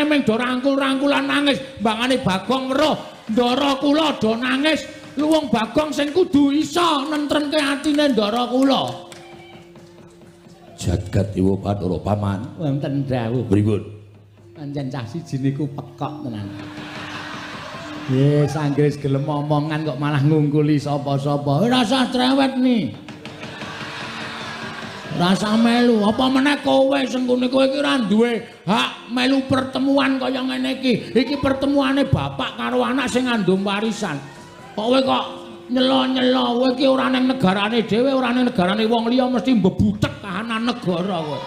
Kancane ming do rangkul-rangkulan nangis, mbangane Bagong weruh, ndara kula do nangis. Luwung Bagong sing kudu iso nentremke atine ndara kula. Jagat Dewa Bathara paman. Wonten dawuh. Pripun? Pancen cah siji niku pekok tenan. Yes, anggere gelem omongan kok malah ngungkuli sapa-sapa. Ora usah trewet nih. Rasa melu, apa meneh kowe sengkune kowe iki ora duwe hak melu pertemuan kaya ngene iki. Iki pertemuane bapak karo anak sing ngandung warisan. Kok kowe kok nyelo-nyelo, kowe iki ora ning negarane dhewe, ora ning negarane wong liya mesti mbebutek kahanan negara kowe.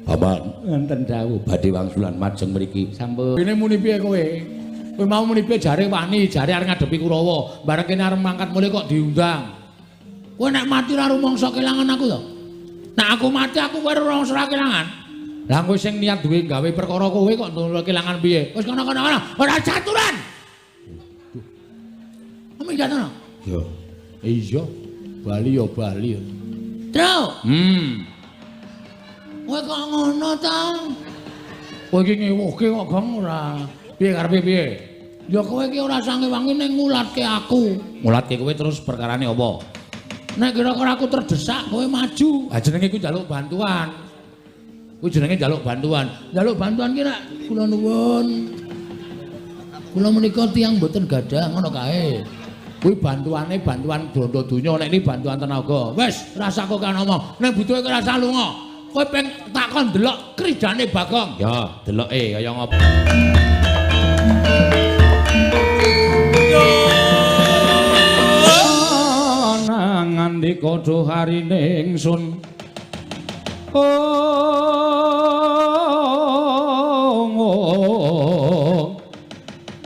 Paman, wonten dawuh badhe wangsulan majeng mriki. Sampun. Kene muni piye kowe? Kowe mau muni piye jare wani, jare arep ngadepi Kurawa. Bareng kene arep mangkat mulih kok diundang. Kowe nek mati ora rumangsa kelangan aku to? Nek aku mati aku kowe rumangsa ora kelangan. Lah kowe sing niat duwe gawe perkara kowe kok kelangan piye? Wis kono-kono kono, ora caturan. Duh. Minggat ngono? Yo. Iya, bali ya bali. Tru. Kowe kok ngono ta? Kowe iki ngewuhke kok gong ora. Piye karepe piye? Ya kowe iki ora sange-wangi ning ngulatke aku. Ngulatke kowe terus perkarane apa? Nek kira-kira aku terdesak kowe maju. Ha jenenge iku njaluk bantuan. Kuwi jenenge njaluk bantuan. Njaluk bantuan ki nek kula nuwun. Kula menika tiyang mboten gadah ngono kae. Kuwi bantuane bantuan bondo donya, nek ini bantuan tenaga. Wis, rasa kok kan ngomong. Nek butuhe kowe rasa lunga. Kowe peng takon delok kridane Bagong. Ya, deloke kaya ngopo. Nandika duharine ingsun. Oh,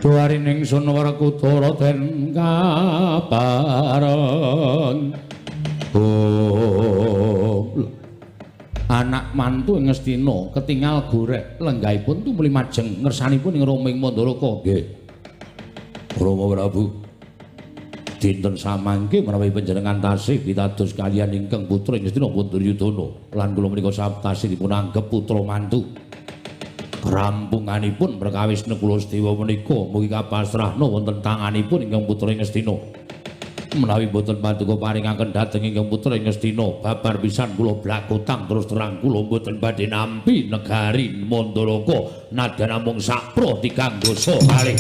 duharine ingsun Werkudara den kapareng. Oh, anak mantu ing Ngastina ketingal gorek lenggahipun tumuli majeng ngersanipun ing Roming Mandaraka. Nggih. Rama Prabu. Dinten samangke menawi panjenengan tasih pitados kaliyan ingkang putra ing Ngastina pun Duryudana lan kula menika tasih dipun anggep putra mantu. Rampunganipun perkawis Nekula Sedewa menika mugi kapasrahna wonten tanganipun ingkang putra ing Ngastina. Menawi boten paduka paringaken dhateng ingkang putra ing Ngastina, babar pisan kula blakutang terus terang kula boten badhe nampi negari Mandaraka nadyan namung sakpro tigang dasa kalih.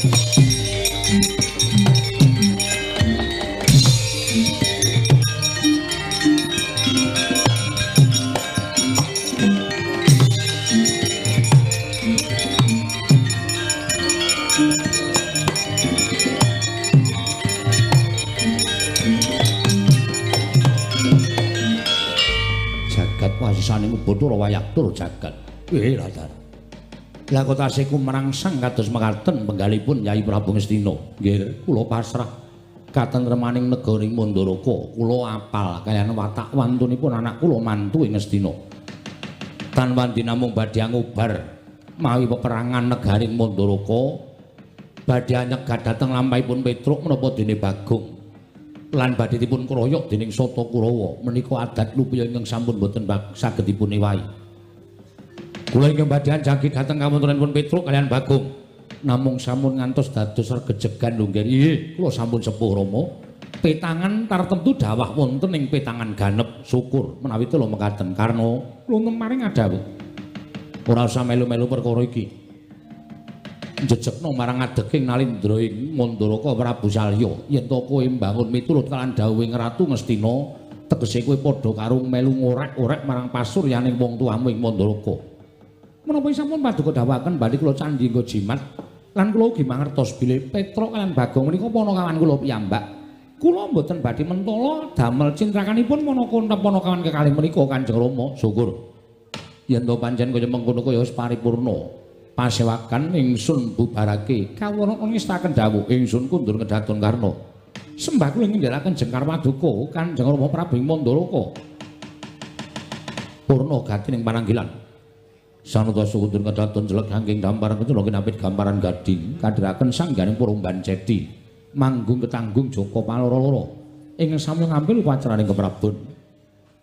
Wasisaning Bathara Wayaktur jagat. Latar. Lah kok tasih kumrangsang kados mekaten penggalipun Yai Prabu Ngastina. Nggih, kula pasrah katentremaning negari Mandaraka. Kula apal kaliyan watak wantunipun anak kula mantu ing Ngastina. Tan wandi namung badhe ngubar mawi peperangan negari Mandaraka, badhe nyegat dhateng lampahipun Petruk menapa dene Bagong. Lan badhe dipun kroyok dening Sata Kurawa menika adat lupiya ingkang sampun boten saged dipun ewahi. Kula ingkang badhe anjagi dhateng kawontenanipun Petruk kaliyan Bagong namung sampun ngantos dados regejegan lho nggih. Nggih, kula sampun sepuh Rama. Petangan tartemtu dawah wonten ing petangan ganep. Syukur menawi kula mekaten karna kula maring adhawuh. Ora usah melu-melu perkara iki. Jejekno marang adeking Nalindra ing Mandaraka Prabu Salya yen to kowe mbangun miturut kaliyan dawuhing Ratu Ngastina tegese kowe padha karo melu ngorek-orek marang pasuryaning wong tuamu ing Mandaraka. Menapa sampun paduka dawuhaken badhe kula candhi nggo jimat lan kula ugi mangertos bilih Petruk kaliyan Bagong menika panakawan kula piyambak. Kula mboten badhe mentala damel cintrakanipun manaka panakawan kekalih menika Kanjeng Rama. Syukur yen to pancen kaya mengkono kaya wis paripurna. Pasewakan ingsun bubarake kawula ngestaken dawuh ingsun kundur kedaton Karna. Sembah kula ngendharaken jengkar paduka Kanjeng Rama Prabu ing Mandaraka. Purna gati ning pananggilan. Sanata sukundur kedaton jelek saking damparan kencana kinapit gamparan gading kadhiraken sangganing Purumban Ceti manggung ketanggung Joko Paloro-loro ingkang sami ngambil upacaraning keprabon.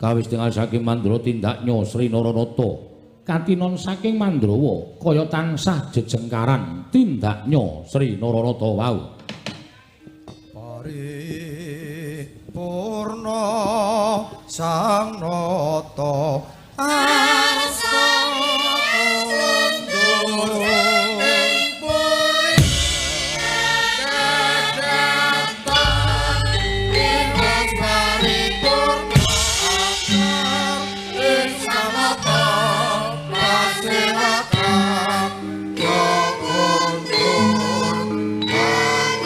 Kawis tingal saking Mandra tindaknya Sri Naranata. Katinon saking Mandrawa kaya tansah jejengkaran tindaknya Sri Nararata wau. Paripurna Sang Nata arsa kundur ing puri kedatan ing paripurna ing samata pasirakan ya kundur kedatan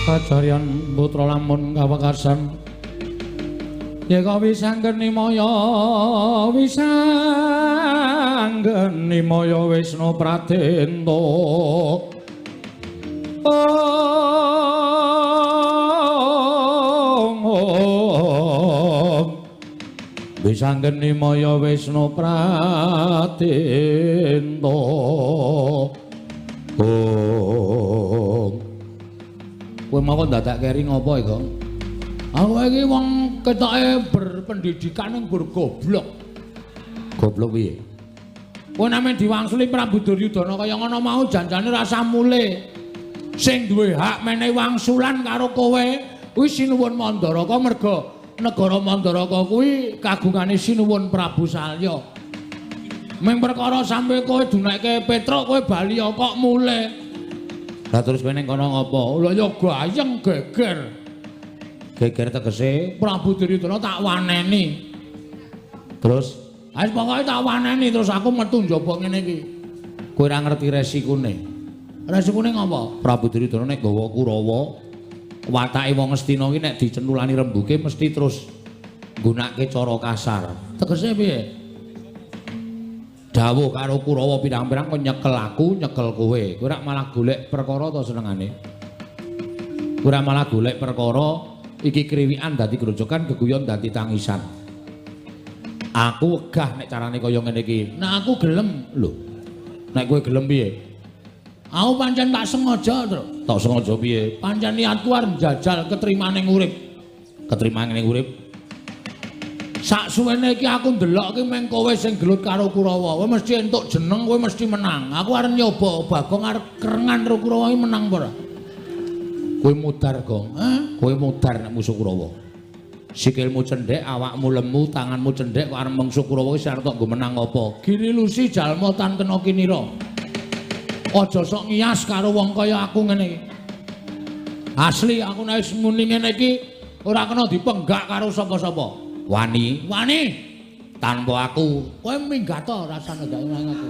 Kacaryan putra lamun kawekasan Yeka wisanggeni maya wisanggeni maya Wisnu Pradenta. Om wisanggeni maya Wisnu Pradenta. Om. Kowe mau kok dadak keri ngopo iki, Gong? Aku iki wong ketoke berpendidikan ning goblok. Goblok piye? Kowe nek diwangsuli Prabu Duryudana kaya ngono mau janjane rasa mule. Sing duwe hak menehi wangsulan karo kowe kuwi Sinuwun Mandaraka merga negara Mandaraka kuwi kagungane Sinuwun Prabu Salya. Ming perkara sampe kowe dunekke Petruk kowe bali kok mule. Lah terus kowe ning kono ngopo? Lah ya gayeng geger. Geger tegese Prabu Duryudana tak waneni. Terus wis pokoke tak waneni terus aku metu njaba ngene iki. Kowe ora ngerti resikune. Resikune ngopo? Prabu Duryudana nek gawa Kurawa, watake wong Ngastina iki nek dicentulani rembuke mesti terus nggunakake cara kasar. Tegese piye? Dawuh karo Kurawa pirang-pirang kok nyekel aku, nyekel kowe. Kowe ora malah golek perkara to senengane. Kowe ora malah golek perkara. Iki kriwikan dadi grojokan, geguyon dadi tangisan. Aku wegah nek carane kaya ngene iki. Nek aku gelem lho. Nek kowe gelem piye? Aku pancen tak sengaja, Tru. Tak sengaja piye? Pancen niatku arep njajal ketrimane urip. Ketrimane urip. Sak suwene iki aku ndelok iki meng kowe sing gelut karo Kurawa. Kowe mesti entuk jeneng, kowe mesti menang. Aku arep nyoba Bagong arep kerengan karo Kurawa iki menang apa ora? Kowe mudar, Gong. Hah? Kowe mudar nek musuh Kurawa. Sikilmu cendhek, awakmu lemu, tanganmu cendhek kok arep mungsuh Kurawa wis arep tok nggo menang apa? Giri lusi jalma tan kena kinira. Aja sok ngiyas karo wong kaya aku ngene iki. Asli aku nek wis muni ngene iki ora kena dipenggak karo sapa-sapa. Wani, wani. Tanpa aku, kowe minggat to rasane gak nang aku.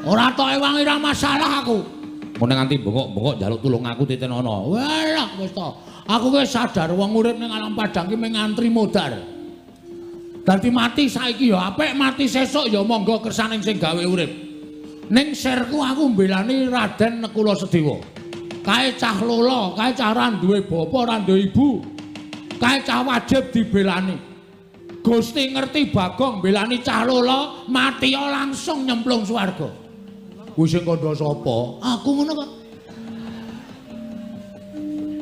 Ora tok ewangi ora masalah aku. Mun nganti bengok-bengok njaluk tulung aku titenono. Walah wis to. Aku wis sadar wong urip ning alam padang ki mung ngantri modar. Dadi mati saiki ya apik, mati sesuk ya monggo kersane sing gawe urip. Ning sirku aku mbelani Raden Nekula Sedewa. Kae cah lolo, kae cah ora duwe bapa, ora duwe ibu. Kae cah wajib dibelani. Gusti ngerti Bagong mbelani cah lolo, mati langsung nyemplung swarga. Kuwi sing kandha sapa? Aku ngono kok.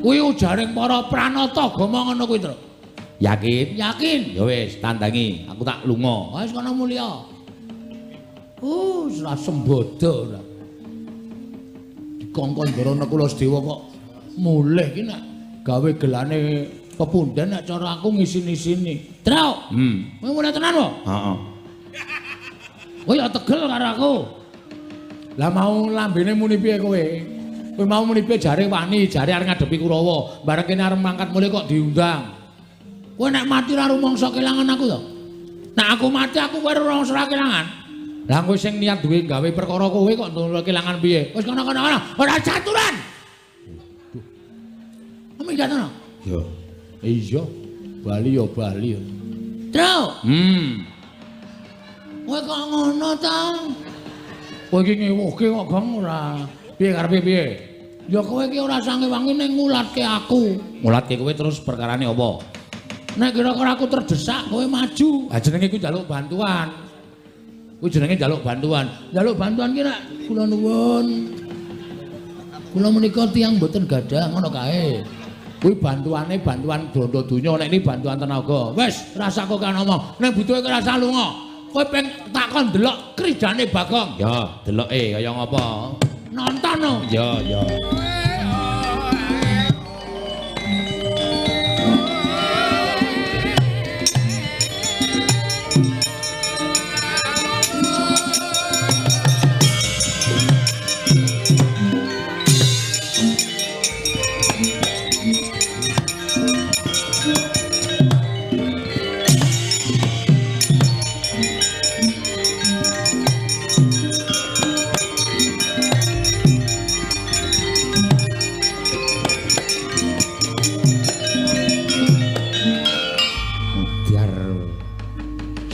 Kuwi ujaring para pranata agama ngono kuwi, Tru. Yakin? Yakin. Ya wis, tandangi, aku tak lunga. Wis kono mulya. Ora sembodo ora. Dikongkon Ndara Nekula Sedewa kok mulih ki nek gawe gelane pepunden nek cara aku ngisin-isini. Tru. Kowe mulih tenan wae? Heeh. Kowe ya tegel karo aku. Lah mau lambene muni piye kowe? Kowe mau muni piye jare wani, jare arep ngadepi Kurawa. Bareng kene arep mangkat mulih kok diundang. Kowe nek mati ora rumangsa kelangan aku to? Nek aku mati aku kowe rumangsa ora kelangan. Lah kowe sing niat duwe gawe perkara kowe kok kelangan piye? Wis kono-kono kono, ora caturan. Waduh. Minggat ngono? Ya. Iya. Bali ya bali. Tru. Kowe kok ngono ta? Kowe iki ngewuhke kok Gong ora. Piye karepe piye? Ya kowe iki ora sange wangi ning ngulatke aku. Ngulatke kowe terus perkarane apa? Nek kira-kira aku terdesak kowe maju. Ha jenenge iku njaluk bantuan. Kuwi jenenge njaluk bantuan. Njaluk bantuan ki nek kula nuwun. Kula menika tiyang mboten gadah ngono kae. Kuwi bantuane bantuan bondo donya, nek ini bantuan tenaga. Wis, rasa kok kan ngomong. Nek butuhe kowe rasa lunga. Kowe peng takon delok kridane Bagong. Ya, deloke kaya ngapa? Nonton no. Ya, ya.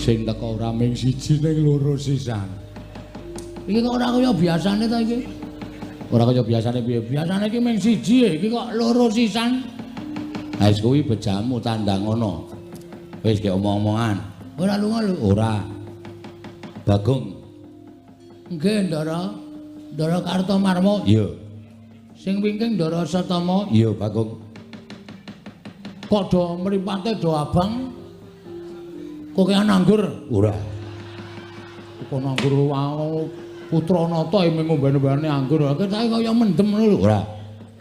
Sing teka ora ming siji ning loro sisan. Iki kok ora kaya biasane ta iki? Ora kaya biasane piye? Biasane iki ming siji, iki kok loro sisan. Ha wis kuwi bejamu tandang ngono. Wis gek omong-omongan. Ora lunga lho. Ora. Bagong. Nggih, Ndara. Ndara Kartomarma. Iya. Sing wingking Ndara Satama. Iya, Bagong. Kok do mripate do abang? Kokean anggur? Ora. Kok anggur wae putra nata mung ngombe-ombene anggur. Ketoke kaya mendem ngono lho. Ora.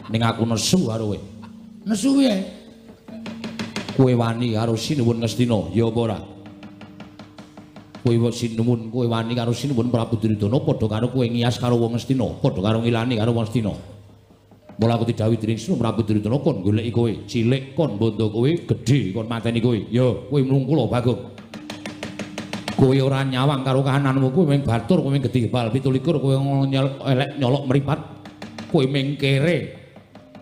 Ning aku nesu karo kowe. Nesu piye? Kowe wani karo Sinuwun Ngastina, ya apa ora? Kowe sinuwun, kowe wani karo Sinuwun Prabu Duryudana padha karo kowe ngiyas karo wong Ngastina, padha karo ngilani karo wong Ngastina. Mula aku didhawuhi dening Sinuwun Prabu Duryudana kon goleki kowe, cilik kon bondo kowe, gedhe kon mateni kowe. Ya, kowe mlungkula Bagong. Kowe ora nyawang karo kahananmu, kowe mung batur, kowe mung gedhe bal 27, kowe elek nyolok mripat, kowe mung kere.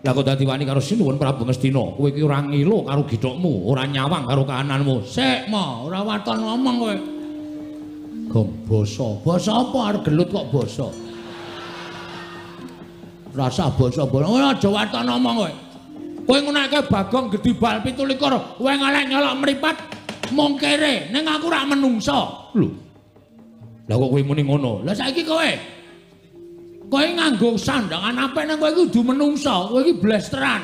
Lah kok dadi wani karo Sinuwun Prabu Ngastina, kowe iki ora ngilo karo githokmu, ora nyawang karo kahananmu. Sik, mo, ora waton ngomong kowe. Gong basa. Basa apa arep gelut kok basa? Rasa basa-basa. Ora aja waton ngomong kowe. Kowe ngunake Bagong gedhe bal 27, kowe ngelek nyolok mripat mung kere, ning aku ora menungsa. Lho. Lah kok kowe muni ngono? Lah saiki kowe kowe nganggo sandangan apik nang kowe iki kudu menungsa, kowe iki blesteran.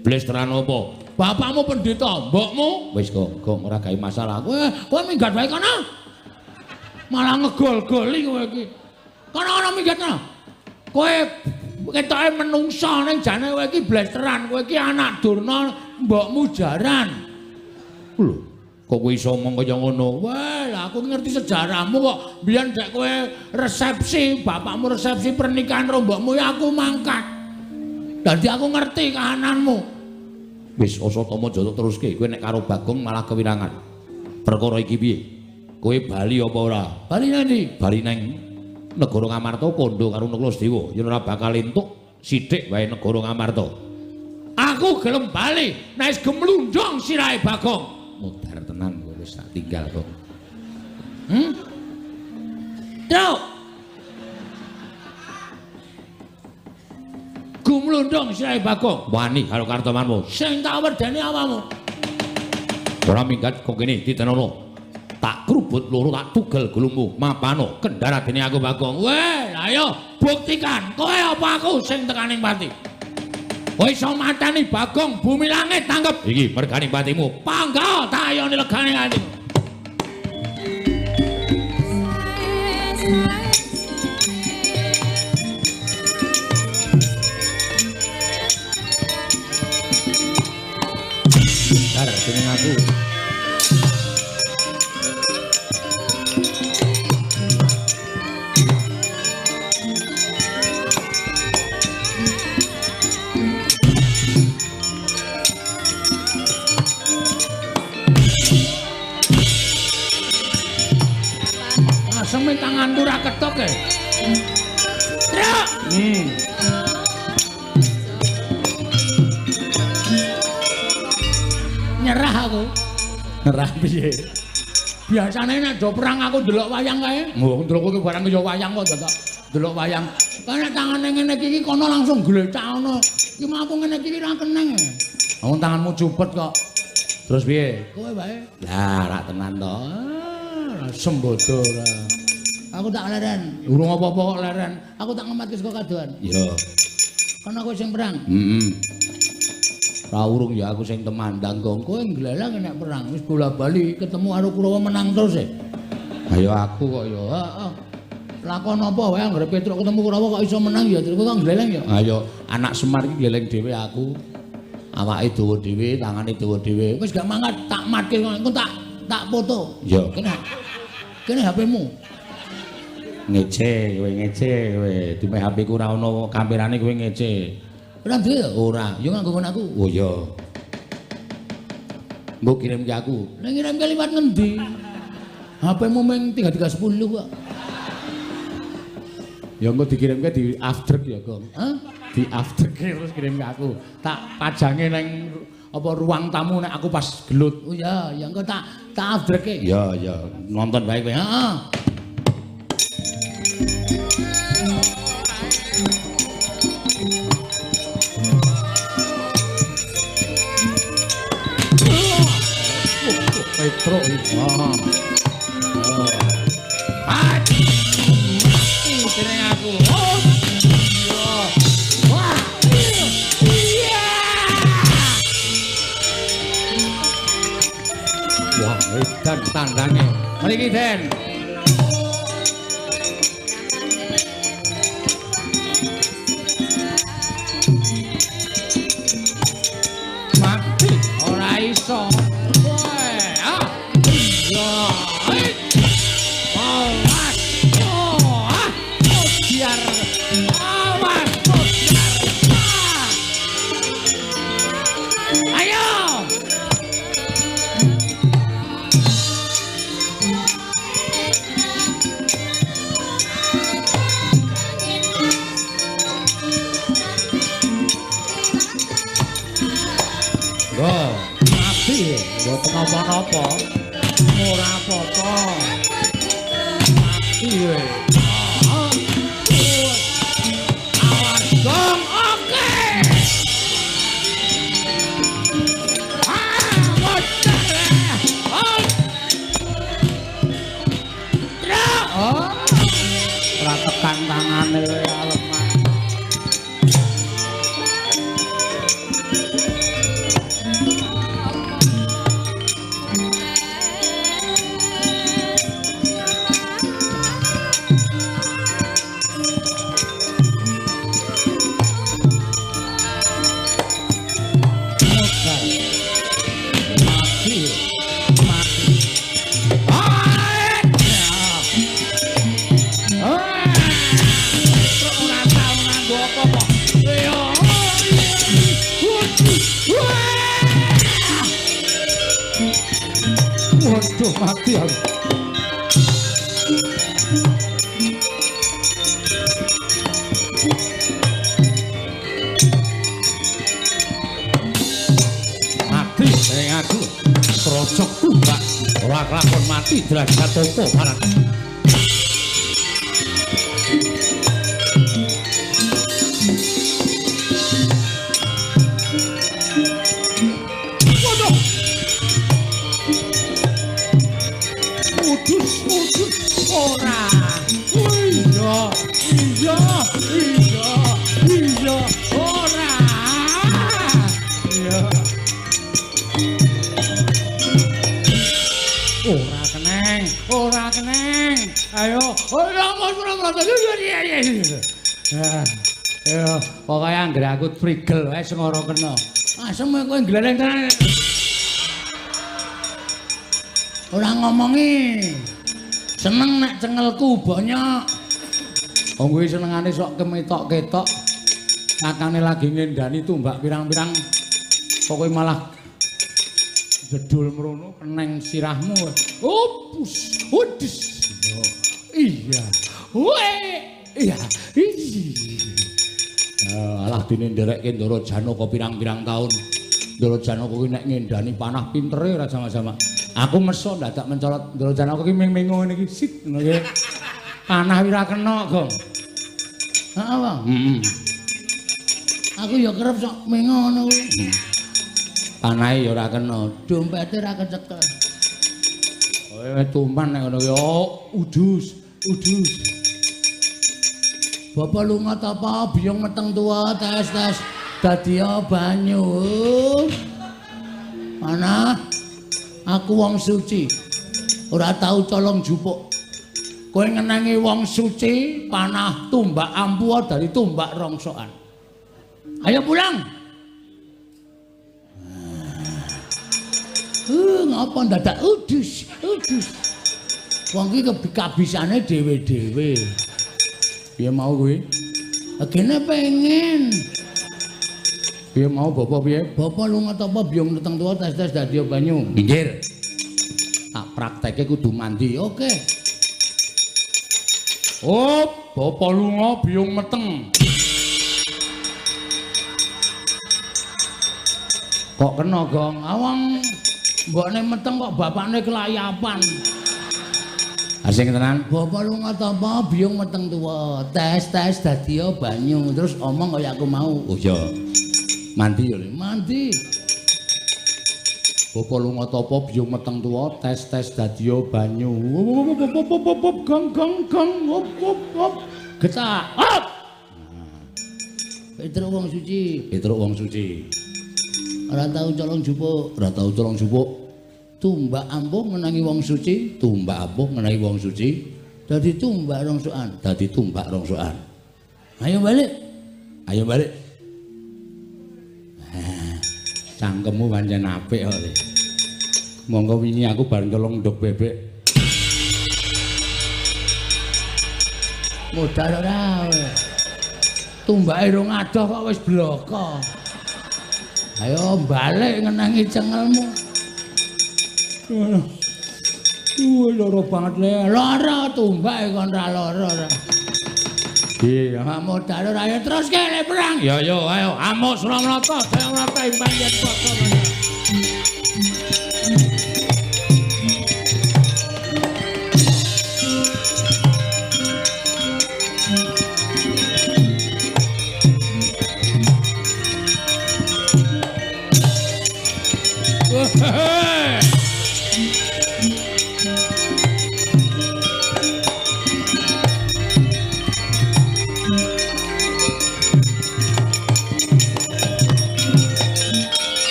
Blesteran apa? Bapakmu pendeta, mbokmu wis kok, gong ora gawe masalah. Kowe minggat wae kono. Malah ngegol-goli kowe iki. Kono-kono minggat kono. Kowe ketoke menungsa ning jane kowe iki blesteran, kowe iki anak Durna, mbokmu jaran. Lho, kok kowe iso omong kaya ngono? Wah, lah aku ngerti sejarahmu kok. Biyen dek kowe resepsi, bapakmu resepsi pernikahan karo mbokmu ya aku mangkat. Dadi aku ngerti kahananmu. Wis Asatama aja teruske, kowe nek karo Bagong malah kewirangan. Perkara iki piye? Kowe bali apa ora? Bali nang ndi? Bali nang negara Ngamarta kandha karo Nakula Sedewa. Yen ora bakal entuk sithik wae negara Ngamarta. Aku gelem bali nek wis gemlundung sirahe Bagong. Mudhar tenan kowe wis tak tinggal kok. Truk. Gumlundung sirahe Bagong. Wani karo Kartomarma. Sing tak werdeni awakmu. Ora minggat kok kene ditenono. Tak krubut loro tak tugel gulungmu. Mapano kendharadene aku Bagong. Weh, ayo buktikan kowe apa aku sing tekaning pati. Kowe iso mateni Bagong bumi langit tangkep. Iki mergane patimu. Pangga tayone legane atimu. Dar jeneng aku. Aseme tanganku ora ketok e. Truk. Nyerah aku. Nyerah piye? Biasane nek do perang aku ndelok wayang kae. Oh, ndelok kowe barang ya wayang kok dadak ndelok wayang. Kan nek tangane ngene iki kono langsung glecak ngono. Iki mah aku ngene iki ora keneng. Wong tanganmu cupet kok. Terus piye? Kowe wae. Lah, rak tenan to. Sembodo ora. Aku tak leren. Urung apa-apa kok leren. Aku tak ngematke saka kadohan. Iya. Kono kowe sing perang. Heeh. Ra urung ya aku sing temandang gong. Kowe ngleleng nek perang wis bola-bali ketemu karo Kurawa menang terus e. Ayo aku kok ya. Heeh. Lakon apa wae anggere Petruk ketemu Kurawa kok iso menang ya terus kok ngleleng ya. Ayo anak Semar iki ngleleng dhewe aku. Awake dawa dhewe, tangane dawa dhewe. Wis gak mangkat tak matke engko tak foto. Ya. Kene. Kene HP-mu. Ngece, kowe ngece kowe. Dumeh HP ku ora ono kamerane kowe ngece. Ora duwe ya? Ora. Ya nganggo ngono aku. Oh iya. Mbok kirim ke aku. Nek ngirim ke liwat ngendi? HP-mu mung 3310 kok. Ya engko dikirimke di afdrek ya, Gong. Hah? Di afdrek terus kirim ke aku. Tak pajange nang apa ruang tamu nek aku pas gelut. Oh iya, ya engko tak afdreke. Ya ya, nonton bae kowe. Heeh. Petro iki. Mati jeneng aku. Oh. Iya. Wah. Iya. Wah, edan tandange. Mriki, Den. Mati ora iso. Mboten napa-napa. Ora apa-apa. Mati kowe. Awas gong. Oke. Ah, bocah. Oh. Ora tekan tangane lemah. Waduh, mati aku. Mati sing aku. Trocok tumbak ora kelakon mati derajat topo barang. Ora. Iya, iya, iya, iya, ora. Iya. Ora keneng, ora keneng. Ayo, ora ora. Ya, pokoke anggere aku prigel wae sing ora kena. Asem kowe gleleng tenan. Ora ngomongi. Seneng nek cengelku bonyok. Wong kuwi senengane sok kemetok-ketok. Kakane lagi ngendani tumbak pirang-pirang. Pokoke malah jedul mrono keneng sirahmu. Opus, udus. Iya. Weh, iya. Alah dene nderekke Ndara Janaka pirang-pirang taun. Ndara Janaka kuwi nek ngendani panah pintere ora sama-sama. Aku meso ndadak mencolot Ndara Janaka ki ming-mingo ngene iki sit ngono ki. Panah ora kena, Gong. Heeh, Bang. Heeh. Aku ya kerep sok mengo ngono kuwi. Panahe ya ora kena, dompete ora kecekel. Kowe tuman nek ngono kuwi. Oh, udus, udus. Bapak lunga tapa biyung meteng tuwa tes-tes dadi banyu. Mana? Aku wong suci. Ora tau colong jupuk. Kowe ngenengi wong suci panah tumbak ampuh dari tumbak rongsokan. Ayo pulang. Ngapa ndadak udus, udus. Wong iki kabisane dhewe-dhewe. Piye mau kuwi? Gene pengen. Piye mau bapak piye? Bapak lunga tapa biyung meteng tuwa tes-tes dadi banyu. Minggir. Tak praktekke kudu mandi. Oke. Oh, bapak lunga biyung meteng. Kok kena, Gong? Awang mbokne meteng kok bapakne kelayapan. Asing tenan. Bapak lunga tapa biyung meteng tuwa. Tes-tes dadi banyu terus omong kaya aku mau. Oh iya. Mandi yo, Le. Mandi. Bapak lunga tapa biyung meteng tuwa, tes-tes dadi banyu. Gong gong gong hop hop hop. Getak. Hop. Petruk wong suci, Petruk wong suci. Ora tau colong jupuk, ora tau colong jupuk. Tumbak ampuh ngenangi wong suci, tumbak ampuh ngenangi wong suci. Dadi tumbak rongsokan, dadi tumbak rongsokan. Ayo balik. Ayo balik. Cangkemmu pancen apik kok. Monggo wingi aku bareng colong nduk bebek. Modal ora. Tumbake rong adoh kok wis bloko. Ayo balik ngenangi cengelmu. Wah, loro banget le. Loro tumbake kon ra loro ora. Iya, modal ora ayo terus kene perang. Ya yo ayo amuk Suramrata, Jayamrata ing panjen padha.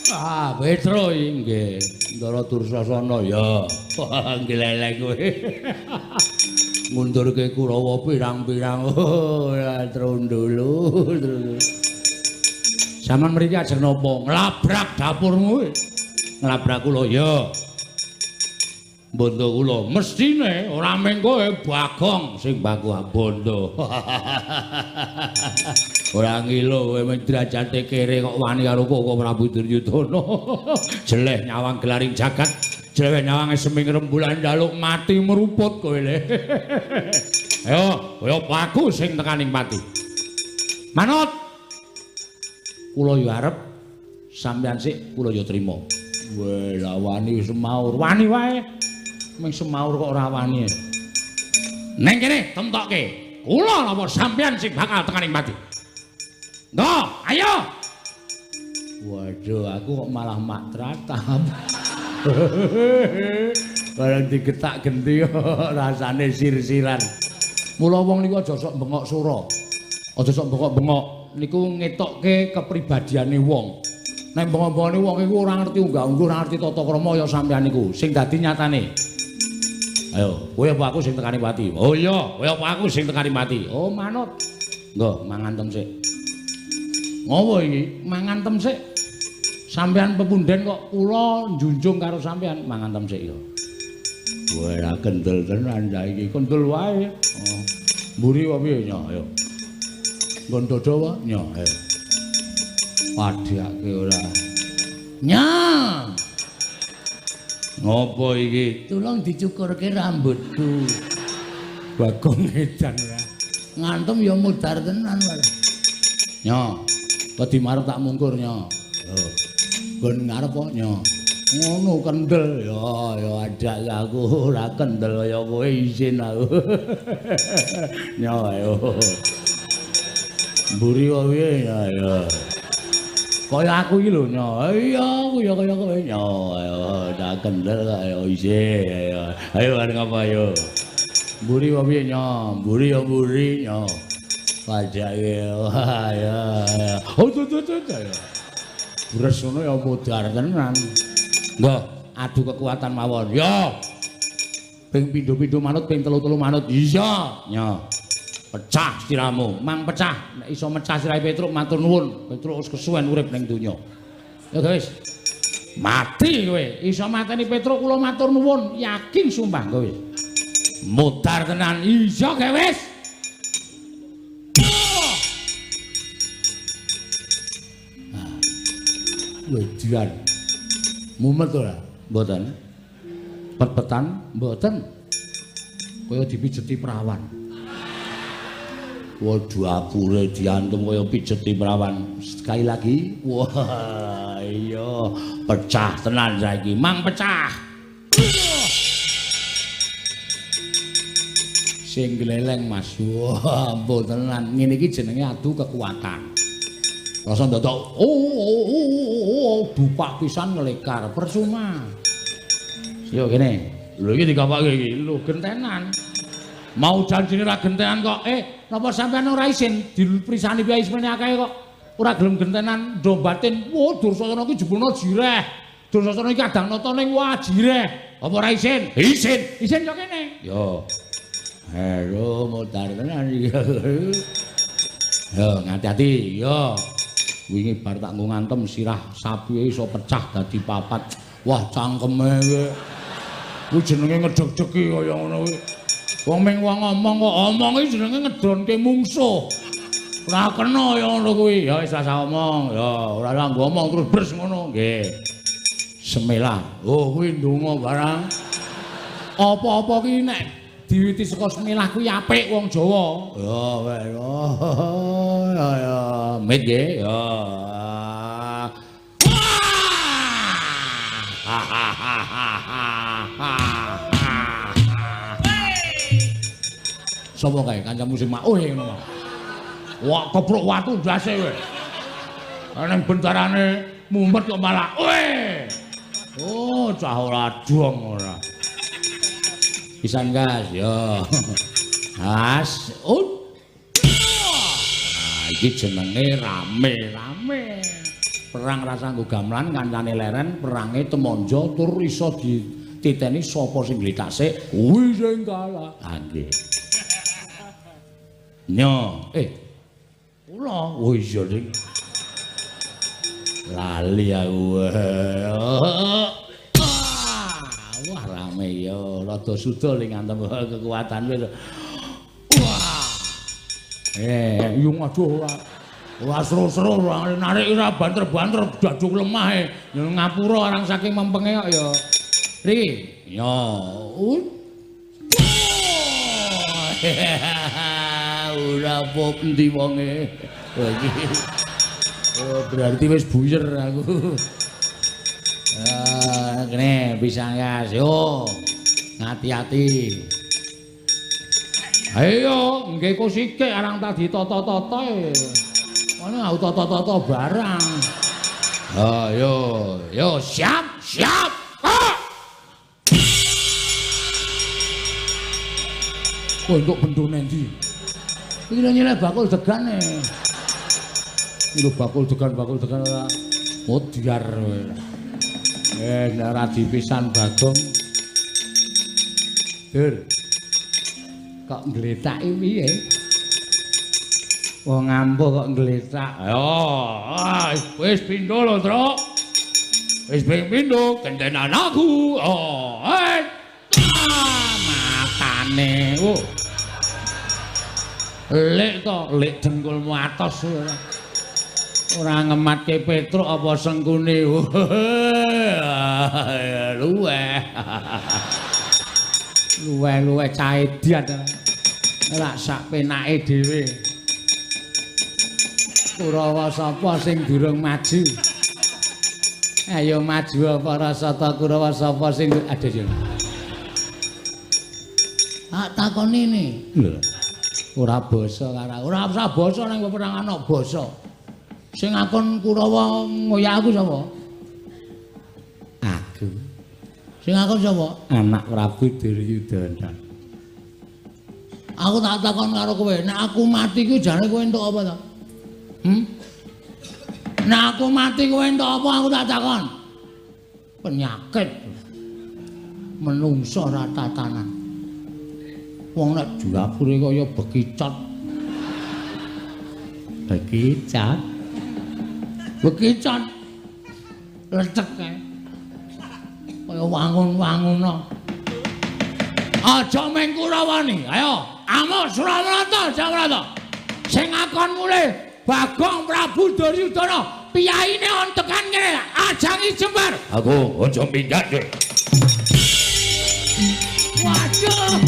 Ah, Petro nggih. Ndara Dursasana ya. Ngleleng kowe. Ngundurke Kurawa pirang-pirang. Ora trundulu. Sampeyan mriki ajeng napa? Nglabrak dapurmu. Nglabrak kula ya. Bondo kula mestine ora mung kowe Bagong sing baku bondo. Ora ngilo kowe mung derajate kere kok wani karo Koko Prabu Duryudana. Jeleh nyawang gelaring jagat, jeleh nyawang seming rembulan njaluk mati meruput kowe le. Ayo, kowe aku sing tekaning pati. Manut. Kula yo arep sampeyan sik kula yo trima. Weh, lah wani semaur, wani wae. Ming semaur kok ora wani. Neng kene temtokke. Kula napa sampeyan sing bakal tekaning pati. Nggo, ayo. Waduh, aku kok malah mak tratap. Bareng digetak genti rasane sir-siran. Mula wong niku aja sok bengok sura. Aja sok bengok-bengok niku ngetokke kepribadiane wong. Nek bengok-bengokne wong iku ora ngerti unggah-ungguh, ora ngerti tata krama ya sampeyan niku. Sing dadi nyatane. Ayo, kowe apa aku sing tekani pati? Oh iya, kowe apa aku sing tekani pati? Oh manut. Nggo, mangan tem sik. Ngopo iki? Mangan tem sik. Sampeyan pepunden kok kula njunjung karo sampeyan, mangan tem sik ya. Wah, kendel tenan saiki, kendel wae. Oh. Mburi apa piye nya? Ayo. Nggon dodo wae nya, ayo. Padhake ora. Nya. Ngopo iki? Tulung dicukurke rambutku. Bagong edan ora. Ngantem ya mudhar tenan wae. Nya. Wedi marep tak mungkur nya. Lho. Nggon ngarep kok nya. Ngono kendel ya ya adak aku ora kendel kaya kowe isin aku. Nya ayo. Mburi kok piye ya ya. Kaya aku iki lho nya. Iya aku ya kaya kowe nya. Ayo tak kendel ayo isin ayo. Ayo arep ngapa ayo. Mburi kok piye nya? Mburi ya mburi nya. Pajake wah ya. Oh tuh tuh tuh. Bres ngono ya modar tenan. Nggo, adu kekuatan mawon. Yo. Ping pindho-pindho manut, ping telu-telu manut. Iya, nya. Pecah siramu, mang pecah. Nek iso mecah sirahe Petruk matur nuwun. Petruk wis kesuwen urip ning donya. Ya guys. Mati kowe. Iso mateni Petruk kula matur nuwun, yakin sumpah kowe. Modar tenan. Iya, wis. Wedian. Mumet ora? Mboten. Pet-petan? Mboten. Kaya dipijeti prawan. Waduh apure diantem kaya pijeti prawan. Sekali lagi. Wah, iya, pecah tenan saiki. Mang pecah. Sing gleleng Mas. Wah, ampun tenan. Ngene iki jenenge adu kekuatan. Rasa ndodok oh dupak pisan ngelekar percuma. Yo kene. Lho iki dikapake iki. Lho gentenan. Mau janjine ra gentenan kok. Napa sampean ora isin diprisani piye ismene akeh kok ora gelem gentenan ndo batin. Wah, Dursasana iki jebulna jireh. Dursasana iki kadang nata ning wah jireh. Apa ora isin? Isin. Isin yo kene. Yo. Halo, modar tenan iki. Yo, ngati-ati. Yo. Wingi bar tak nggo ngantem sirah sapi iso pecah dadi papat. Wah, cangkeme kowe. Kuwi jenenge ngedeg-degi kaya ngono kuwi. Wong ming wong ngomong kok omong iki jenenge ngedonke mungsuh. Ora kena ya ngono kuwi. Ya wis rasa omong. Ya ora nggo omong terus bres ngono. Nggih. Semelah. Oh, kuwi ndonga barang. Apa-apa ki nek diwiti saka semelah kuwi apik wong Jawa. Ya weh. Ya ya, mit nggih. Ya. Sapa kae kancamu sing makuh ngono. Wah, kepruk watu ndase kowe. Ning bentarane mumet kok malah kowe. Oh, cah ora dong ora. Pisan gas, yo. As, oh. Nah, iki jenenge rame-rame. Perang rasa nggo gamelan kancane leren, perange temonjo tur iso dititeni sapa sing glitase kuwi sing kalah. Ha nggih. Nyo, kula, oh iya ning. Lali aku. Wah, rame ya, rada suda ling ngantem kekuatan wis. Wah. Yo aduh ora. Ora seru-seru, narik ora banter-banter daduk lemah e. Ngapura arang saking mempenge kok ya. Riki, yo. Ora apa endi wonge. Iki. Oh, berarti wis buyer aku. Ah, kene bisa gas. Yo. Hati-hati. Ayo, nggih kok sikik arang tak ditata-tata e. Ono aku tata-tata barang. Ayo, yo siap, siap. Ah! Kowe entuk bendone endi? Iki lho nyileh bakul degane. Iki lho bakul degan ora modyar kowe. Nek ora dipisan Bagong. Dur. Kok ngletaki piye? Wong ampuh kok ngletak. Ayo, wis pindho lho, Truk. Wis ping pindho gentenan aku. Oh, matane. Oh. Lek to, lek dengkulmu atos ora. Ora ngematke Petruk apa sengkune. Luweh. Luweh-luweh caedian. Ora sak penake dhewe. Kurawa sapa sing durung maju? Ayo maju para sata Kurawa sapa sing aduh yo. Tak takoni ne. Lho. Ora basa karo ora usah basa nang peperangan kok basa. Sing akon Kurawa ngoyak aku sapa? Aku. Sing akon sapa? Anak Prabu Duryudana. Aku tak takon karo kowe, nek aku mati ku jane kowe entuk apa to? Nek aku mati kowe entuk apa aku tak takon. Penyakit. Menungso ora tatanan. Wong nek jurapure kaya bekicot. Bekicot. Bekicot. Lecek kae. Kaya wangun-wanguno. Aja meng Kurawani. Ayo, amuk Suramarta, Jamarta. Sing akon mulih Bagong Prabu Duryudana, piyaine on tekan kene, ajangi jembar. Aku aja minggat. Waduh.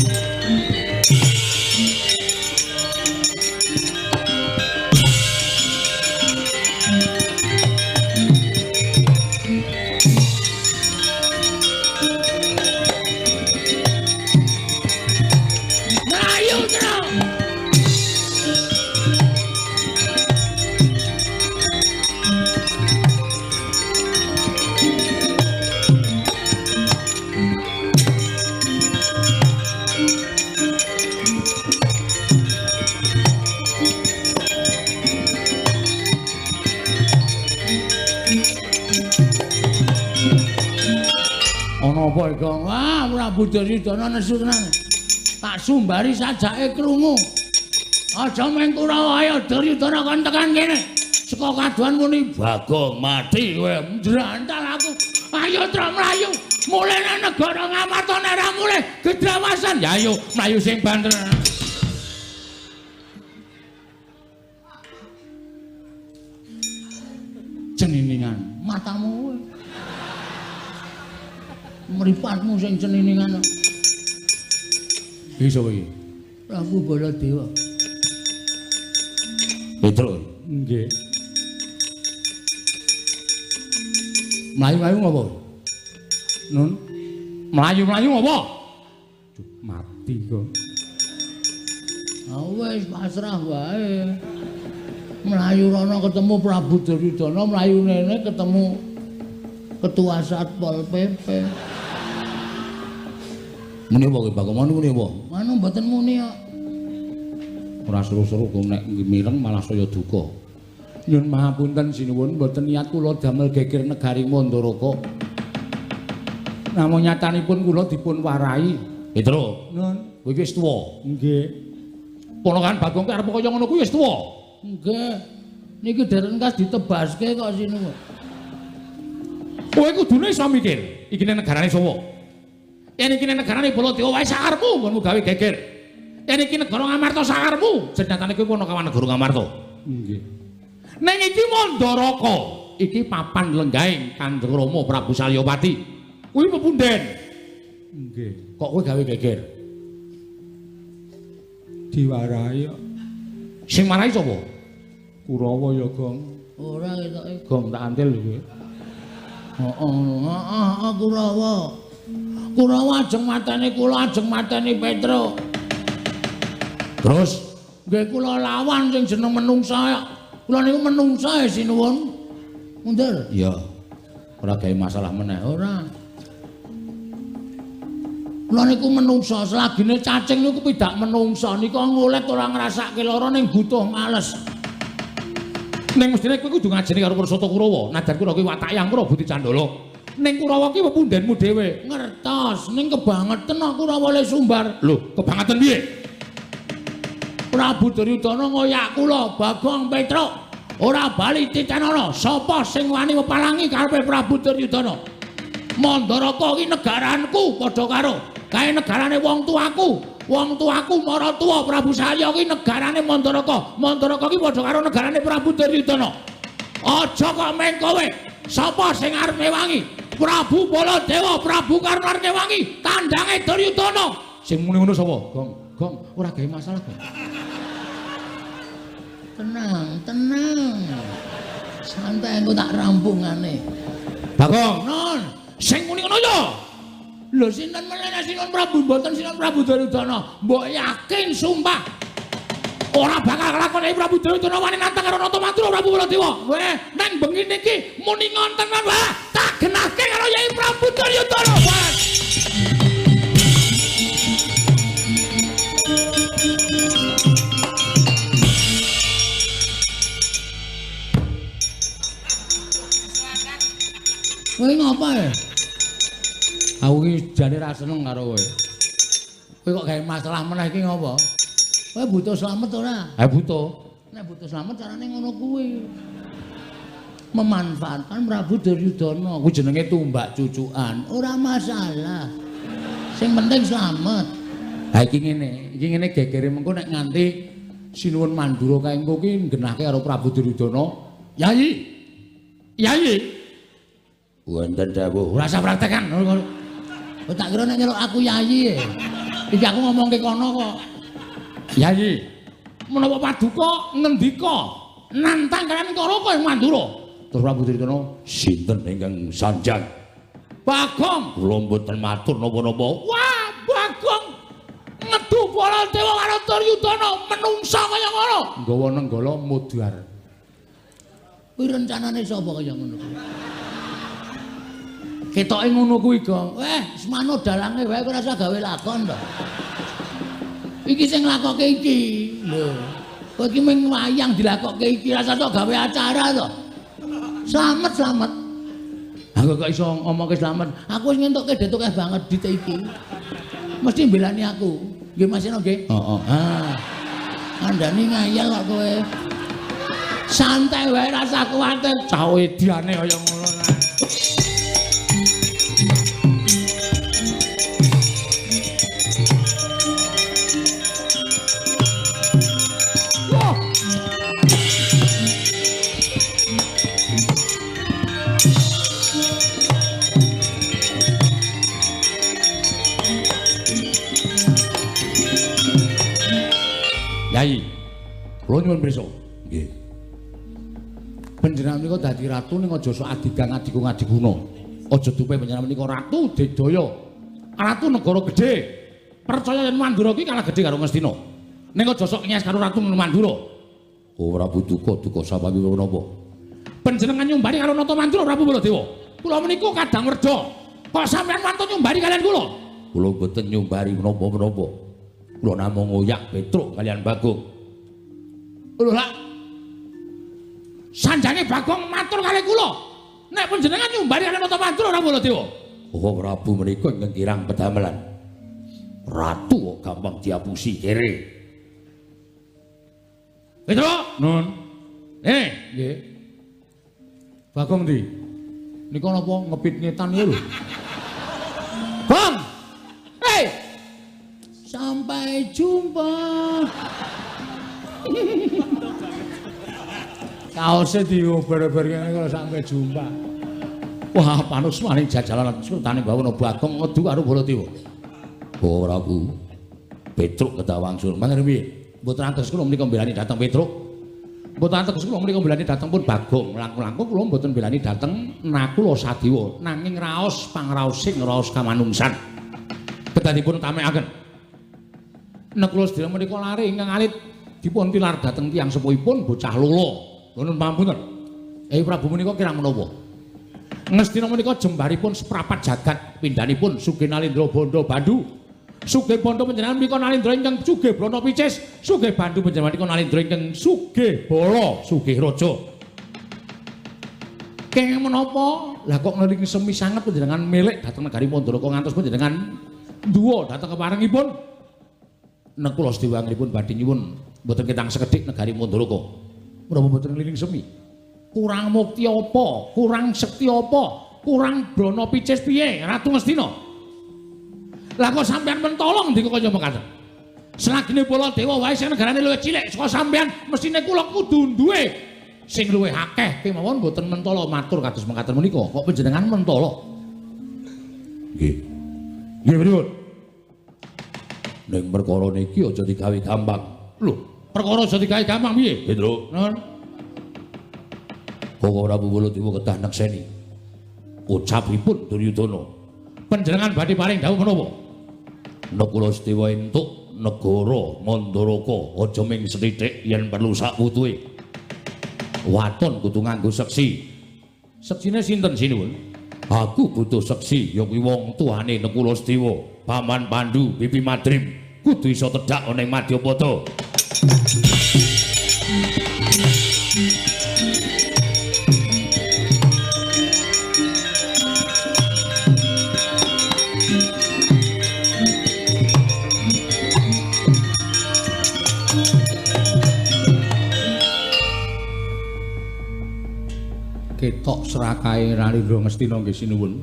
Ngopo iki? Wah, Prabu Duryudana nesu tenan. Tak sumbari sajake krungu. Aja meng Kurawa ayo Duryudana kon tekan kene. Saka kaduan muni Bagong mati kowe. Njrantal aku. Ayo Tru mlayu. Mulih nang negara Ngamarta nek ora mulih gedrawasan. Ya ayo mlayu sing banter. Ceniningan matamu kowe. Mripatmu sing ceniningan. Iki sapa iki? Prabu Baladewa. Petro. Nggih. Mlayu-mlayu ngopo? Nun. Mlayu-mlayu ngopo? Mati kok. Ah wis pasrah wae. Mlayu rono ketemu Prabu Duryudana, mlayu nene ketemu Ketua Satpol PP. Muni apa kowe Bagong? Muni apa? Anu mboten muni kok. Ora seru-seru kok nek mireng malah saya duka. Nyun mahapunten sinuwun, mboten niat kula damel geger negari Mandaraka. Namung nyatanipun kula dipun warai. Petro, Nun, kowe iki wis tuwa. Nggih. Ponakan Bagong ki arep kaya ngono kuwi wis tuwa. Nggih. Niki dereng kas ditebaske kok sinuwun. Kowe kudune iso mikir, iki negarane sapa? Yen iki negarane Baladewa wae sakarepmu nggonmu gawe geger. Yen iki negara Ngamarta sakarepmu, senyatane kowe ponokawan negara Ngamarta. Nggih. Ning iki Mandaraka, iki papan lenggahing Kanjeng Rama Prabu Salyapati. Kuwi pepunden. Nggih. Kok kowe gawe geger? Diwarahi kok. Sing marahi sapa? Kurawa ya, Gong. Ora ketoke. Gong tak antil kowe. Heeh, heeh, Kurawa. Kurawa ajeng mateni kula, ajeng mateni Petro. Terus nggih kula lawan sing jeneng menungsa. Kula niku menungsa sinuwun. Mundur. Iya. Ora gawe masalah meneh. Ora. Kula niku menungsa, selagine cacing niku pidak menungsa nika ngulet ora ngrasake lara ning butuh males. Ning mestine kowe kudu ngajeni karo Pursata Kurawa. Najan kula kuwi watake Angkara Budi Candala. Ning Kurawa ki pepundenmu dhewe. Ngertos, ning kebangeten aku ora oleh sumbar. Lho, kebangeten piye? Prabu Duryudana ngoyak kula, Bagong Petruk. Ora bali titenana, sapa sing wani mepalangi karepe Prabu Duryudana? Mandaraka ki negaranku padha karo kae negarane wong tuaku. Wong tuaku maratuwa Prabu Salya ki negarane Mandaraka. Mandaraka ki padha karo negarane Prabu Duryudana. Aja kok meng kowe. Sapa sing arep ngewangi? Prabu Baladewa, Prabu Karna arep ngewangi tandange Duryudana. Sing muni ngono sapa? Gong, Gong, ora gawe masalah, Gong. Tenang, tenang. Santai engko tak rampungane. Bagong, Non. Sing muni ngono ya. Lho sinten meneh Sinuwun Prabu mboten Sinuwun Prabu Duryudana. Mbok yakin sumpah ora bakal kelakon Prabu Duryudana wani nantang karo Nata Madura Prabu Baladewa. Weh, nang bengi niki muni ngonten wah, tak genahke karo Yai Prabu Duryudana. Wah. Kowe ngapa ya? Aku iki jane ra seneng karo kowe. Kowe kok gawe masalah meneh iki ngopo? Kowe butuh slamet ora? Ha butuh. Nek butuh slamet carane ngono kuwi. Memanfaatkan Prabu Duryudana. Kuwi jenenge tumbak cucukan. Ora masalah. Sing penting slamet. Ha iki ngene gegere mengko nek nganti Sinuwun Mandura kae engko ki nggenahke karo Prabu Duryudana. Yayi. Yayi. Wonten dawuh. Ora usah praktekan. Oh, tak kira nek nyeluk aku yayi. Iki aku ngomongke kono kok. Yayi, menapa paduka ngendika nantang kalian Karaka ing Mandura? Terus Prabu Duryudana, sinten ingkang sanjang? Bagong, kula mboten matur napa-napa. Wah, Bagong ngedu Baladewa karo Duryudana menungsa kaya ngono. Nggawa nenggala mudhar. Kuwi rencanane sapa kaya ngono kuwi? Ketoke ngono kuwi, Gong. Weh, semano dalange wae ora usah gawe lakon to. Iki sing nglakoke iki. Lho. Kowe iki mung wayang dilakoke iki, ora usah gawe acara to. Slamet, slamet. Aku kok iso ngomongke slamet. Aku wis ngentukke detuk akeh banget dit iki. Mesti mbelani aku. Nggih Mas Seno nggih? Heeh. Ah. Kandhani ngayal kok kowe. Santai wae rasa kuwatir. Cah ediane kaya ngono lah. Yai, kula nyuwun pirsa. Nggih. Panjenengan menika dadi ratu ning aja sok adigang adigung adiguna. Aja dupe panjenengan menika ratu digdaya. Ratu negara gedhe. Percaya yen Mandura iki kalah gedhe karo Ngastina. Ning aja sok nyes karo ratu Mandura. Oh Prabu duka duka sapawi menapa? Panjenengan nyumbari karo Nata Mandura Prabu Baladewa. Kula menika kadang werda. Kok sampeyan wantun nyumbari kalian kula? Kula mboten nyumbari menapa-menapa. Kula namung ngoyak Petruk kalian Bagong. Lho lak. Sanjange Bagong matur kalih kula. Nek panjenengan nyumbari kalian Nata Mandura ora Baladewa. Oh Prabu menika ingkang kirang pedamelan. Ratu kok gampang diapusi kere. Petruk, nun. Nggih. Bagong ndi? Nika napa ngepit ngetan lho. Bang. Hei. Sampai jumpa. Kaose diober-ober ngene kalau sampai jumpa. Wah, panusmaning jajalan sultane Bawana Bagong ngedu karo Baladewa. Oh Prabu. Petruk kedawangsul. Mangke piye? Mboten antes kula menika mbelani dhateng Petruk. Mboten antes kula menika mbelani dhateng pun Bagong. Langkung-langkung kula mboten mbelani dhateng Nakula Sadewa, nanging raos pangraosing raos kamanungsan. Kedah dipun tamekaken. Nakula sedaya menika lare ingkang alit dipun tilar dhateng tiyang sepuhipun bocah lolo. Nuwun pangapunten. Prabu menika kirang menapa? Ngastina menika jembaripun seprapat jagat pindhanipun Sugih Nalindra Bandha Bandu. Sugih Bandha panjenengan menika Nalindra ingkang sugih brana picis, sugih Bandu panjenengan menika Nalindra ingkang sugih bala, sugih raja. Kenging menapa? Lah kok ngeling semi sanget panjenengan milik dhateng negari Mandaraka ngantos panjenengan nduwa dhateng keparengipun. Nekula sedaya angripun badhe nyuwun mboten ketang sekedhik negari Mandaraka. Menapa mboten ngliling semi? Kurang mukti apa? Kurang sekti apa? Kurang brana picis piye Ratu Ngastina? Lah kok sampean mentolong ndika kaya mekaten? Selagine Baladewa wae sing negarane luwih cilik saka sampean, mesthine kula kudu duwe sing luwih akeh kemawon mboten mentolo matur kados mekaten menika. Kok panjenengan mentolo? Nggih. Nggih pripun? Ning perkara niki aja digawe gampang. Lho, perkara aja digawe gampang piye? Hendro. Nun. Koko Prabu Baladewa kedah nekseni ucapipun Duryudana. Panjenengan badhe paring dawuh menapa? Nakula Sedewa entuk negara Mandaraka aja ming sethithik yen perlu sakwutuhe. Waton kudu nganggo seksi. Seksine sinten sinuwun? Aku butuh seksi ya kuwi wong tuane Nakula Sedewa, Paman Pandu, Bibi Madrim kudu iso tedhak ana ing Madyapada. Ketok serakahe Nalindra Ngastina nggih sinuwun.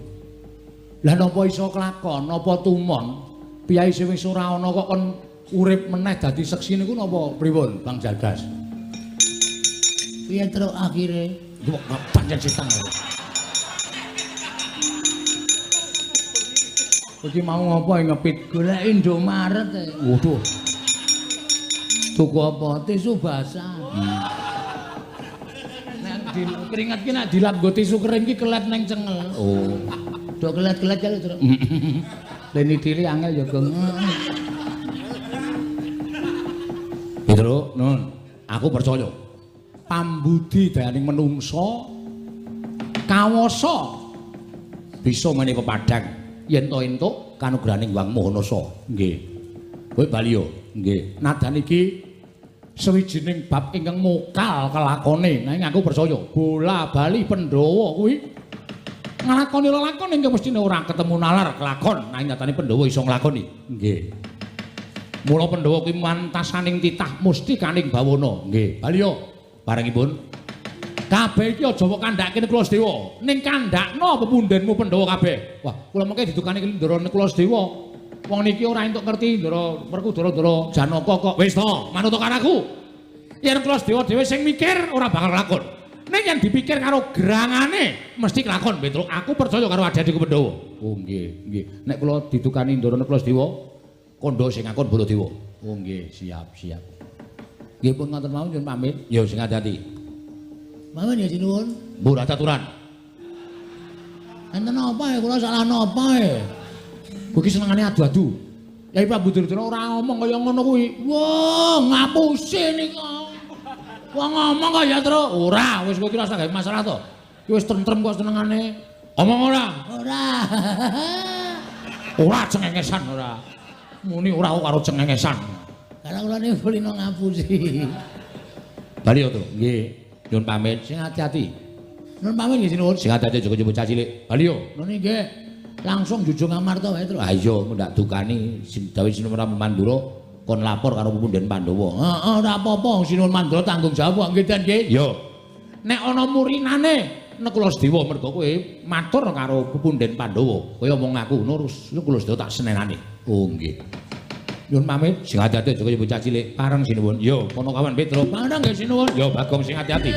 Lah napa iso kelakon, napa tumon? Piyai sing wis ora ana kok kon urip meneh dadi seksi niku napa pripun, Bang Jalgas? Piye truk akhire? Kok pancen setan. Iki mau ngopo ngepit golek Indomaret. Waduh. Tuku apa? Tisu basah. Keringat ki nek dilap nggo tisu kering ki kelet neng cengel. Oh. Do kelet-kelet kali terus. Leni diri angel ya, Gong. Petro, nun, aku percaya. Pambudi dayaning menungsa kawasa bisa menehi pepadang yen to entuk kanugrahaning Hyang Maha Nasa. Nggih. Kowe bali yo. Nggih. Nadan iki sawijining bab ingkang mokal kelakone, nanging aku percaya bola bali Pandhawa kuwi Nglakoni lelakon ingkang mestine ora ketemu nalar kelakon, nanging nyatane Pandhawa iso nglakoni. Nggih. Mula Pandhawa kuwi mantasaning titah mustikaning bawana. Nggih, bali yo. Barengipun kabeh iki aja mbok kandhake Kula Sedewa. Ning kandhakno pepundhenmu Pandhawa kabeh. Wah, kula mengke didukani Ndara Kula Sedewa. Wong niki ora entuk ngerti Ndara Werkudara Ndara Janaka kok. Wis to, manut karo aku. Yen Kula Sedewa dhewe sing mikir ora bakal lakon. Ning yen dipikir karo gerangane mesti kelakon, Petruk. Aku percaya karo adik-adikku Pandhawa. Oh nggih, nggih. Nek kula didukani Ndara Kula Sedewa, kandha sing ngakon Baladewa. Oh nggih, siap, siap. Nggih pun ngoten mawon nyuwun pamit. Ya sing ati-ati. Mawon ya sinuwun. Mbok ora caturan. Enten apa ya kula salah napa ya? Kowe iki senengane adu-adu. Yai Prabu Duryudana ora ngomong kaya ngono kuwi. Wah, ngapusi nika. Wong ngomong kaya terus ora, wis kowe iki ora usah gawe masalah to. Ki wis tentrem kok senengane. Omong ora? Ora. Ora cengengesan ora. Muni ora karo cengengesan. Karena kula niku kulino ngapusi. Bali yo, Tru. Nggih. Nyuwun pamit, sing ati-ati. Nyuwun pamit nggih sinuwun. Sing ati-ati aja bocah cilik. Bali yo. Ngono nggih. Langsung jujung Amarta wae, Tru. Ha iya, ndak dukani dawuh Sinuwun Prabu Mandura kon lapor karo pupunden Pandhawa. Heeh, ora apa-apa, Sinuwun Mandura tanggung jawab nggih Den nggih. Yo. Nek ana murinane Nekula Sedewa mergo kowe matur karo pupunden Pandhawa. Kowe omong aku ngono Nekula Sedewa tak senenane. Oh nggih. Nyuwun pamit, sing ati-ati aja kaya bocah cilik. Pareng sinuwun. Yo, Ponokawan Petruk. Pareng nggih sinuwun. Yo, Bagong sing ati-ati.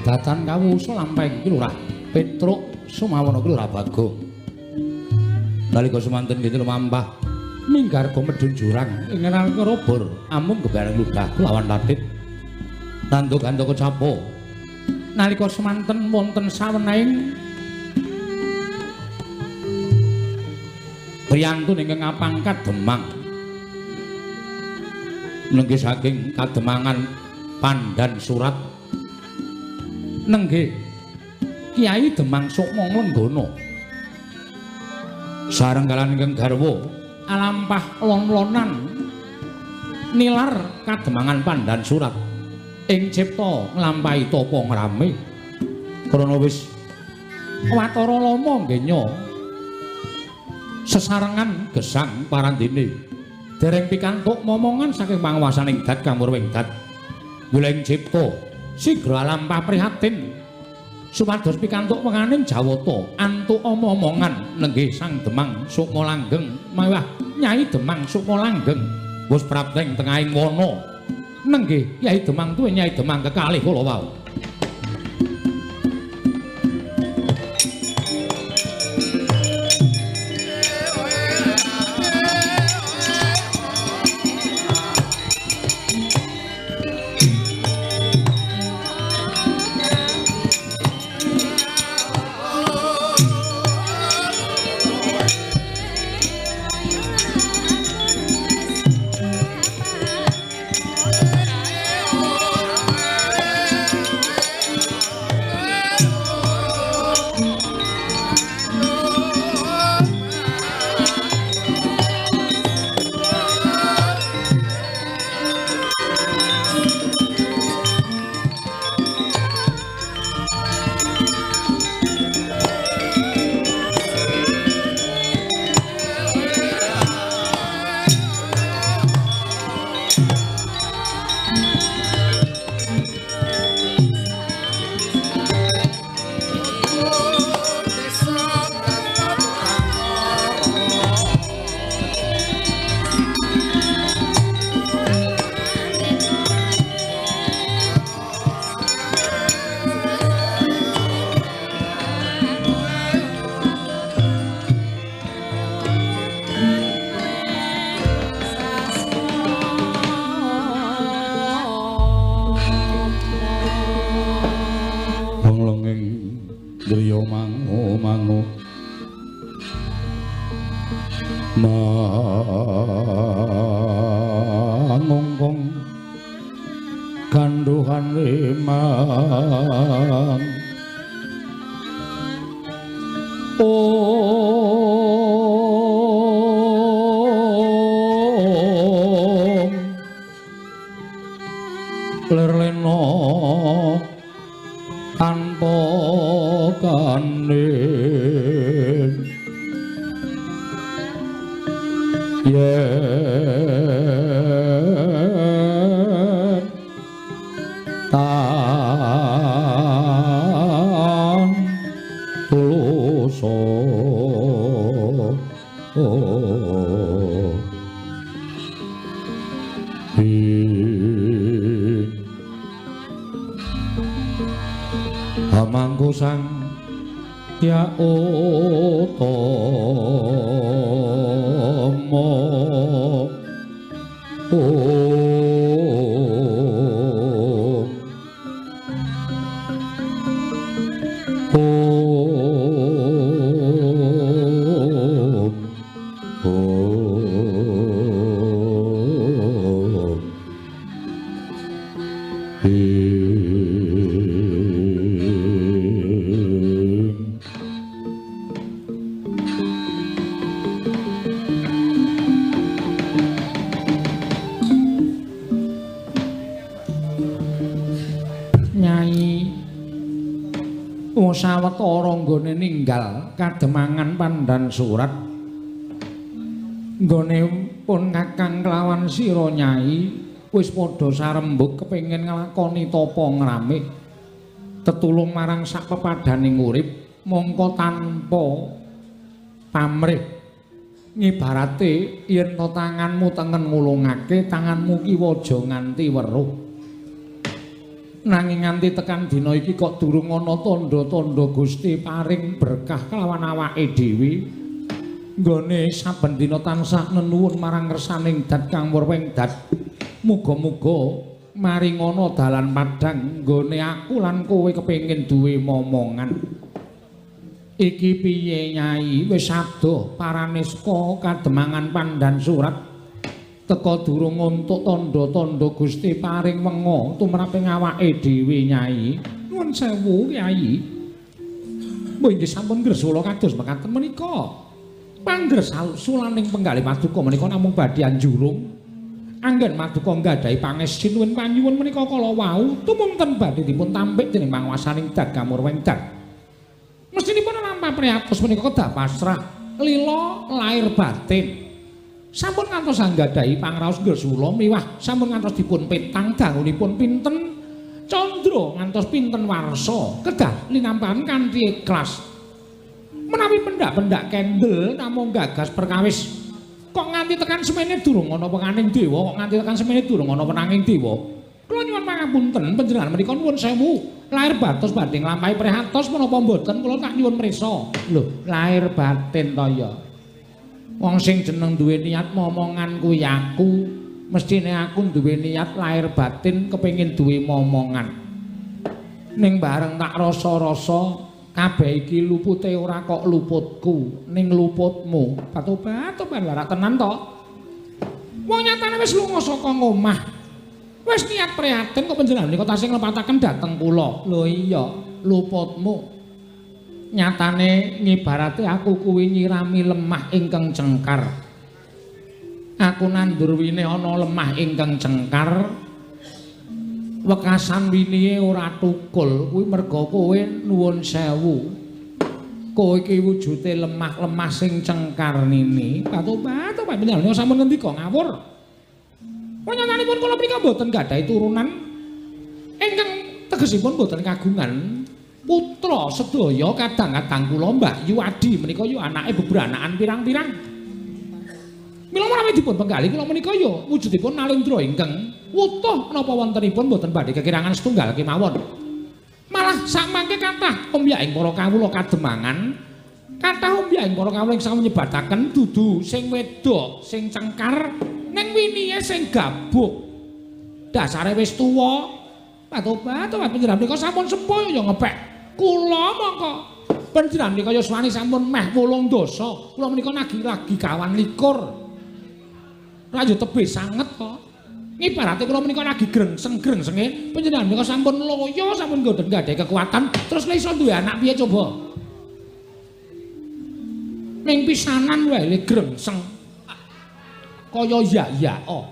Datan kawusa lampeng ki Lurah Petruk Sumawana ki Lurah Bagong. Nalika semanten kita lumampah minggarga medhun jurang ing nalika robor amung gebareng ludah lawan latit tanduk-tanduk kecapo. Nalika semanten wonten sawenahing priyantun ingkang ngapangkat Demang nenggih saking kademangan Pandan Surat nenggih Kyai Demang Sukma Nglenggana sareng kaliyan ingkang garwa alampah lon-lonan nilar kademangan Pandan Surat ing cipta nglampahi tapa ngrame krana wis watara lama nggenya sesarengan gesang parandene dereng pikantuk momongan saking panguwasaning dat kamurwing dat goleng cipta sigra lampah prihatin supados pikantuk wenganing Jawata antuk omongan nenggih Sang Demang Sukma Langgeng mawah Nyai Demang Sukma Langgeng wis prapteng tengahing wana nenggih Kyai Demang tuwe Nyai Demang kekalih kula wau. Taniman Om Lerlena tanpa kanin yen tan tuluso Hamangku sang ya utama Om Om Om Nyai sawetara nggone ninggal kademangan Pandan Surat nggone pun kakang kelawan sira Nyai wis padha sarembug kepengin nglakoni tapa ngramik tetulung marang sak pepadaning urip mongko tanpa pamrih ngibarate yen to tanganmu tengen ngulungake tanganmu kiwa aja nganti weruh. Nanging nganti tekan dina iki kok durung ana tandha-tandha Gusti paring berkah kelawan awake dhewe. Nggone saben dina tansah nenuwun marang ngersaning dat kang wurwing dat. Muga-muga maringana dalan padhang nggone aku lan kowe kepengin duwe momongan. Iki piye Nyai wis adoh parane saka kademangan Pandan Surat. Teka durung entuk tandha-tandha Gusti paring wenga tumraping awake dhewe Nyai. Nuwun sewu Kyai. Mbah inggih sampun gresula kados mekaten menika. Pangresulaning penggalih paduka menika namung badhe anjurung. Anggen paduka nggadahi pangestinuwun panyuwun menika kala wau tumungten badhe dipun tampik dening panguwasaning Dat Kamurweng Dat. Mestinipun lampah priyatos menika kedah pasrah lila lahir batin. Sampun ngantos anggadhahi pangraos gresula miwah sampun ngantos dipun petang dangunipun pinten candra ngantos pinten warsa kedah linampahan kanthi ikhlas. Menawi pendak-pendak kendel namung gagas perkawis kok nganti tekan semene durung ana penganing dewa, kok nganti tekan semene durung ana wenanging dewa. Kula nyuwun pangapunten panjenengan menika nuwun sewu lahir batos badhe nglampahi prihatos menapa mboten kula tak nyuwun prisa. Lho, lahir batin to ya. Wong sing jeneng duwe niat momongan kuwi aku, mestine aku duwe niat lahir batin kepengin duwe momongan. Ning bareng tak rasa-rasa kabeh iki lupute ora kok luputku, ning luputmu. Batu-batu larak tenan to. Wong nyatane wis lunga saka ngomah. Wis niat prihatin kok panjenengan menika tasih nglepataken dhateng kula. Lho iya, luputmu. Nyatane ngibarate aku kuwi nyirami lemah ingkang cengkar. Aku nandur wine ana lemah ingkang cengkar. Wekasan winihe ora tukul kuwi merga kowe nuwun sewu. Kowe iki wujude lemah-lemah sing cengkar nini. Batu-batu panjenengan sampun ngendika ngawur. Panjenenganipun kula menika mboten gadhahi turunan ingkang tegesipun mboten kagungan putra sedaya kadang-kadang kula Mbah Yuadi menika ya anake bebranakan pirang-pirang. Mila menawi dipun penggalih kula menika ya wujudipun nalendra ingkang wutuh napa wontenipun mboten badhe kekirangan setunggal kemawon. Malah samangke kathah ombyaking para kawula kademangan, kathah ombyaking para kawula ing sampun nyebataken dudu sing wedok sing cengkar ning winihe sing gabuk. Dasare wis tuwa, batu-batu panjenengan menika sampun sepuh ya ngepek. Kula mongko panjenengan menika yuswane sampun meh 8 dasa, kula menika nagi lagi 21. Ra yo tebih sanget kok. Ngibarate kula menika lagi grengseng-grengsenge, panjenengan menika sampun loyo, sampun godhong gadhahi kekuatan, terus lha iso duwe anak piye coba? Ning pisanan wae le grengseng. Kaya ya-ya oh.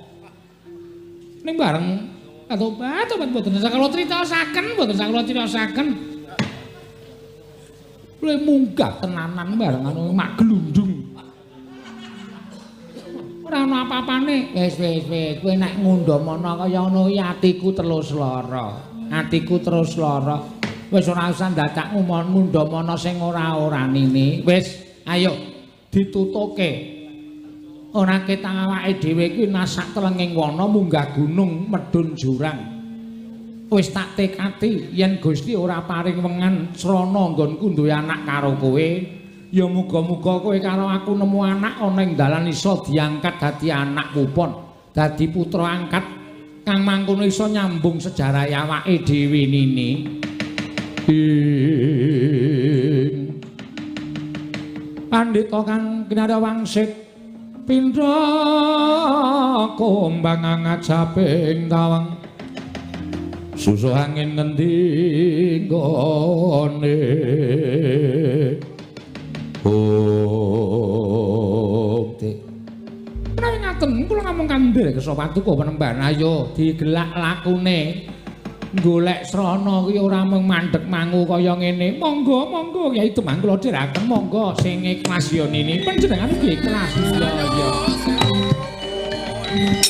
Ning bareng tobat tobat mboten sakala critaosaken, mboten sakala critaosaken. Le munggah tenanan bareng anu mak glundung. Ora ana apa-apane. Wis wis wis, kowe nek ngundhamana kaya ngono kuwi atiku terus lara. Atiku terus lara. Wis ora usah dadak ngundhamana sing ora-ora nini. Wis, ayo ditutuke. Ora ketang awake dhewe kuwi nasak telenging wana munggah gunung medhun jurang. Wis tak tekati yen Gusti ora paring wengan srana nggonku duwe anak karo kowe. Ya muga-muga kowe karo aku nemu anak ana ing dalan iso diangkat dadi anak pupon, dadi putra angkat kang mangkono iso nyambung sejarah awake dhewe nini. Ing pandhita kang kinarya wangsit pindha kumbang ngajaping tawang susuh angin ngendi nggone. Om Dik. Menawi ngaten kula namung kandhel kersa paduka penemban ayo digelak lakune. Golek srana kuwi ora mung mandheg mangu kaya ngene. Monggo monggo Kyai Demang kula dherekaken monggo sing ikhlas ya nini. Panjenengan ugi ikhlas. Iya iya.